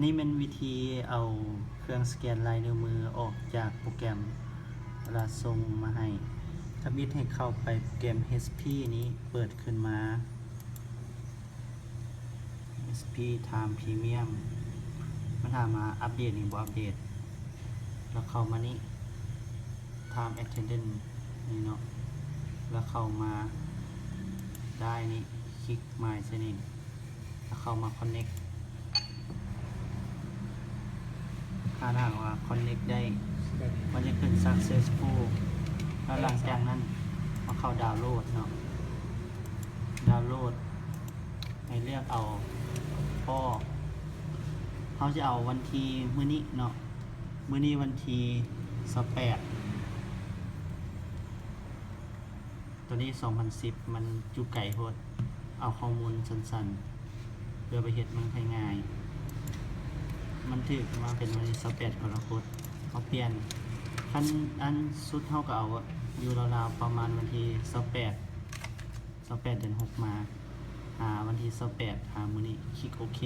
ນີ້ແມ່ນວິທີເອົາເຄື່ອງສະແກນລາຍນິ້ວມືອອກຈາກໂປຣແກຣມ ແລ້ວສົ່ງມາໃຫ້. ທຳອິດໃຫ້ເຂົ້າໄປໂປຣແກຣມ ເອັດສພີ ນີ້ ເປີດຂຶ້ນມາ ເອັດສພີ Time Premium ມັນຖາມວ່າອັບເດດ ຫຼື ບໍ່ອັບເດດ. ແລ້ວເຂົ້າມານີ້ Time Attendant ນີ້ເນາະ ແລ້ວເຂົ້າມາໄດ້ນີ້ ຄລິກ My Signing ແລ້ວເຂົ້າມາ Connect. ຖ້າຫາກວ່າ Connect ໄດ້ ມັນຈະຂຶ້ນ Successful ແລ້ວຫຼັງຈາກນັ້ນມາເຂົ້າ Download ເນາະ Download ໃຫ້ເລືອກເອົາ ພໍເຮົາຈະເອົາວັນທີມື້ນີ້ເນາະ ມື້ນີ້ວັນທີຊາວແປດ ຕອນນີ້ສອງພັນສິບ ມັນຢູ່ໄກໂພດ ເອົາຂໍ້ມູນສັ້ນໆ ເພື່ອໄປເຮັດມັນຄ່ອຍງ່າຍ. ມັນຖືກມາເປັນວັນທີຊາວແປດກໍລະກົດ ເຮົາປ່ຽນ ຄັນອັນສຸດເຮົາກໍເອົາຢູ່ລາວໆປະມານວັນທີຊາວແປດ ຊາວແປດເດືອນຫົກມາ ຫາວັນທີຊາວແປດ ຫາມື້ນີ້ ຄລິກໂອເຄ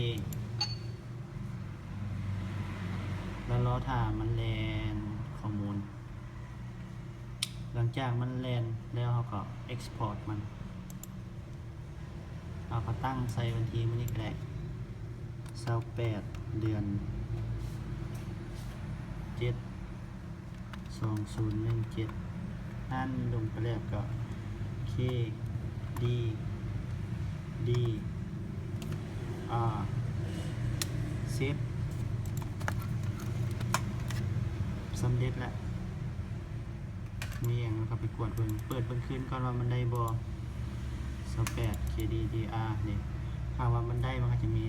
ແລ້ວລໍຖ້າມັນແລ່ນຂໍ້ມູນ. ຫຼັງຈາກມັນແລ່ນແລ້ວ ເຮົາກໍ Export ມັນ ເຮົາກໍຕັ້ງໃສ່ວັນທີມື້ນີ້ກໍໄດ້ ຊາວແປດ ເດືອນເຈັດ ສອງສູນໜຶ່ງເຈັດ ອັນລົງໄປແລ້ວກໍ K D D R Save ສຳເລັດແລ້ວ. ມີຫຍັງເຮົາກໍໄປກວດເບິ່ງ ເປີດເບິ່ງຄືນກ່ອນວ່າມັນໄດ້ບໍ່ ຊາວແປດ K D D R ນີ້ ຖ້າວ່າມັນໄດ້ ມັນກໍຈະມີ